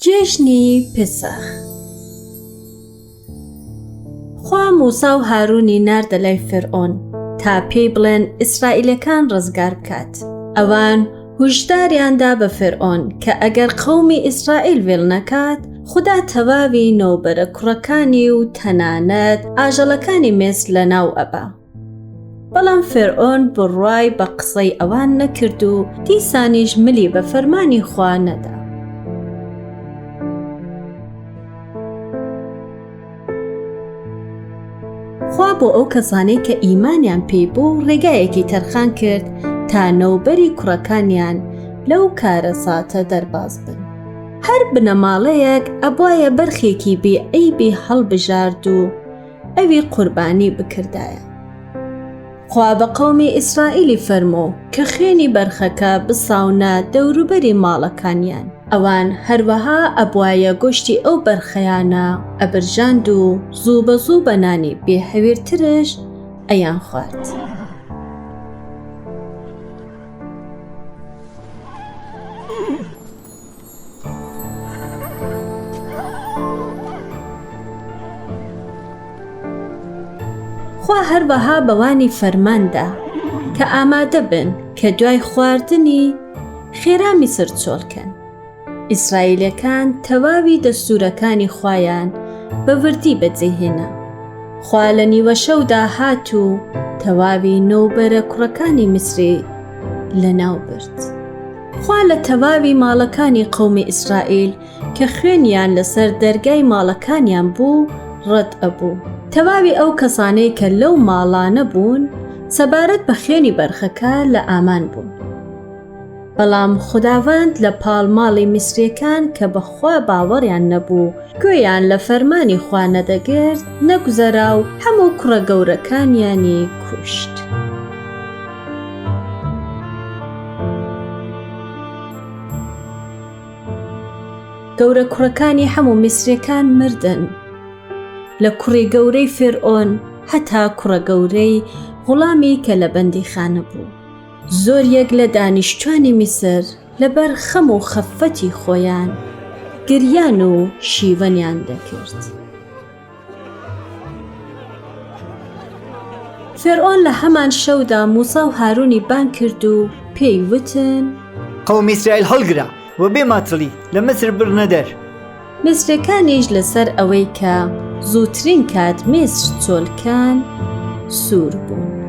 جێژنی پسخ خوا موسا و هارونی ناردە لای فیرعۆن تا پێی بڵێن ئیسرائیلەکان ڕزگار بکات. ئەوان هوشداریان دا بە فیرعۆن کە ئەگەر قەومی ئیسرائیل وێڵ نەکات، خودا تەواوی نۆبەرە کوڕەکانی و تەنانەت ئاژەڵەکانی میسر لەناو ئەبا. بەڵام فیرعۆن بڕوای بە قسەی ئەوان نەکرد و دیسانیش ملی بە فەرمانی خوا نەدا. خوا بۆ ئەو کەسانەی کە ئیمانیان پێی بوو ڕێگایەکی تەرخان کرد تا نەوبەری کوڕەکانیان لەو کارەساتە دەرباز بن. هەر بنەماڵەیەک ئەبوایە بەرخێکی بێ عەیبی هەڵبژارد و ئەوی قوربانی بکردایە. خوا بە قەومی ئیسرائیلی فەرموو کە خوێنی بەرخەکە بساونە دەوروبەری ماڵەکانیان. ئەوان هەروەها ئەبوایە گۆشتی ئەو بەرخەیانە ئەبرژاند و زوو بە زوو بە نانی بێ هەویرترش ئەیانخوارد. خوا هەروەها بەوانی فەرمان دا کە ئامادە بن کە دوای خواردنی خێرا میسر چۆڵ کەن. ئیسرائیلەکان تەواوی دەستوورەکانی خوایان بە وردی بەجێهێنا. خوا لە نیوەشەودا هات و تەواوی نۆبەرە کوڕەکانی میسری لەناو برد. خوا لە تەواوی ماڵەکانی قەومی ئیسرائیل کە خوێنیان لەسەر دەرگای ماڵەکانیان بوو ڕەت ئەبوو. تەواوی ئەو کەسانەی کە لەو ماڵانە بوون سەبارەت بە خوێنی بەرخەکە لە ئامان بوون. بەڵام خوداوەند لە پاڵ ماڵی میسریەکان کە بە خوا باوەڕیان نەبوو، گوێیان لە فەرمانی خوا نەدەگرت، نەگوزەرا و هەموو کوڕە گەورەکانیانی کوشت. گەورە کوڕەکانی هەموو میسریەکان مردن، لە کوڕی گەورەی فیرعۆن هەتا کوڕە گەورەی غوڵامی کە لە بەندیخانە بوو. زۆریەک لە دانیشتوانی میسر لەبەر خەم و خەفەتی خۆیان گریان و شیوەنیان دەکرد. فیرعۆن لە هەمان شەودا موسا و هارونی بانگ کرد و پێی وتن. قەومی ئیسرائیل هەڵگرە و بێ ماتڵی لە میسر بڕنە دەر. میسرەکانیش لەسەر ئەوەی کە زووترین کات میسر چۆل کەن سوور بوون.